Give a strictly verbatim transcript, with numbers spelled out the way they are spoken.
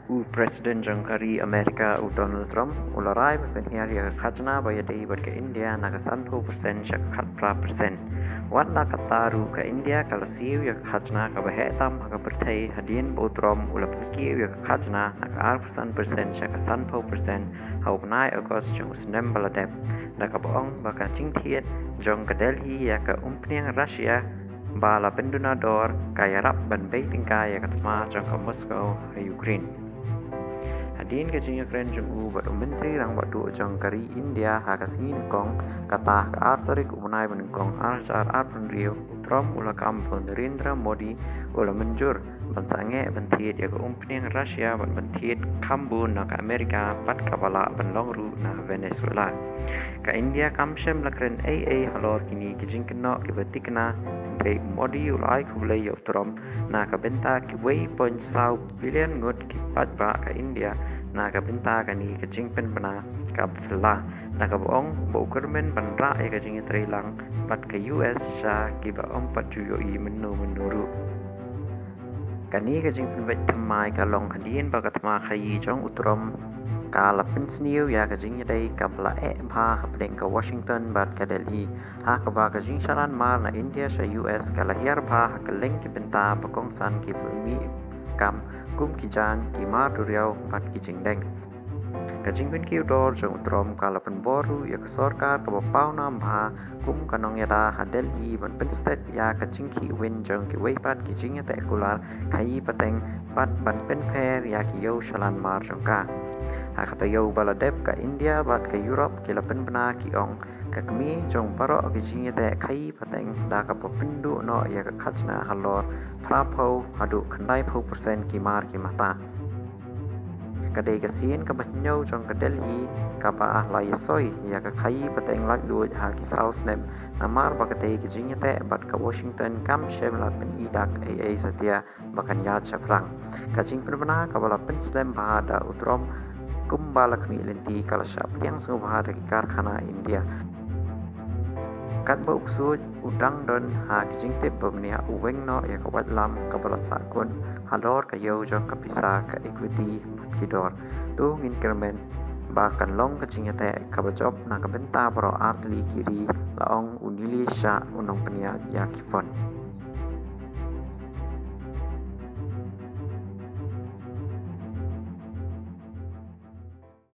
U President jong ka ri Amerika u Donald Trump u la rai ba pynhiar ïa ka khajna ba ïadei bad ka India na ka sanphew percent sha ka khatphra percent. Wat la katta ruh ka India ka la siew ïa ka khajna kaba heh tam ha ka pyrthei hadien ba u Trump u la pynkiew ïa ka khajna na ka arphew san percent sha ka sanphew percent ha u bnai August jong u snem ba la dep, da kaba ong ba ka jingthied jong ka Delhi ïa ka umphniang Russia ba la pynduna dor ka ïarap ban bei tyngka ïa ka thma jong ka Moscow ha Ukraine. Hadien ka jingïakren jong u bad u Myntri Rangbah Duh jong ka ri India ha ka sngi nyngkong, kata ka ar tarik u bnai ba nyngkong ar hajar arphew hynriew, u Trump u la kam ba u Narendra Modi u la mynjur ban sangeh ban thied ïa ka umphniang Russia bad ban thied kham bun na ka Amerika bad kaba lah ban long ruh na Venezuela. Ka India kam shym la kren ei ei halor kine ki jingkynnoh kiba thikna, hynrei u Modi u la ai khublei ïa u Trump na ka bynta kiwei point saw billion ngut ki paidbah ka India na ka bynta kane ka jingpynbna kaba phylla, da kaba ong ba u kyrmen ban rah ïa ka jingïatreilang bad ka U S sha kiba ym pat ju ïohi mynno mynno ruh. Kane ka jingpynbeit thymmai ka long hadien ba ka thma khaïi jong u Trump ka la pynsniew ïa ka jingïadei kaba la eh bha hapdeng ka Washington bad ka Delhi, ha kaba ka jingshalan mar na India sha U S ka la hiar bha ha kylleng ki bynta ba kongsan kiba mih kam kum ki jaiñ, ki mar duriaw bad ki jingdeng. Ka jingpynkiew dor jong u Trump ka la pynbor ruh ïa ka sorkar kaba pawnam bha kum ka nongïada ha Delhi ban pynstet ïa ka jingkhih win jong kiwei pat ki jingïateh kular khaïi pateng bad ban pynpher ïa ki ïew shalan mar jong ka. Ha ka taïew ba la dep ka India bad ka Europe ki la pynbna ki ong ka kmie jong baroh ki jingïateh khaïi pateng da kaba pynduh noh ïa ka khajna halor phraphew haduh khyndaiphew percent ki mar ki mata. Ka dei ka sien kaba hynñiew jong ka Delhi kaba la ïasoi ïa ka khaïi pateng laitluid ha ki saw snem, namar ba katei ka jingïateh bad ka Washington kam shym la pyni dak ei ei satia ba kan ïaid shaphrang. Ka jingpynbna kaba la pynslem bha da u Trump kumba la khmih lynti ka la shah pdiang sngewbha da ki karkhana India. Katba u ksuid u dang don ha ki jingtip ba bniah u weng noh ïa ka waitlam kaba la sahkut halor ka ïew jong ka pisa, ka equity bad ki dor. To ngin kyrmen ba kan long ka jingïateh kaba jop na ka bynta baroh ar tylli ki ri, la ong u Nilesh Shah, u nongpynïaid ïa ki fund.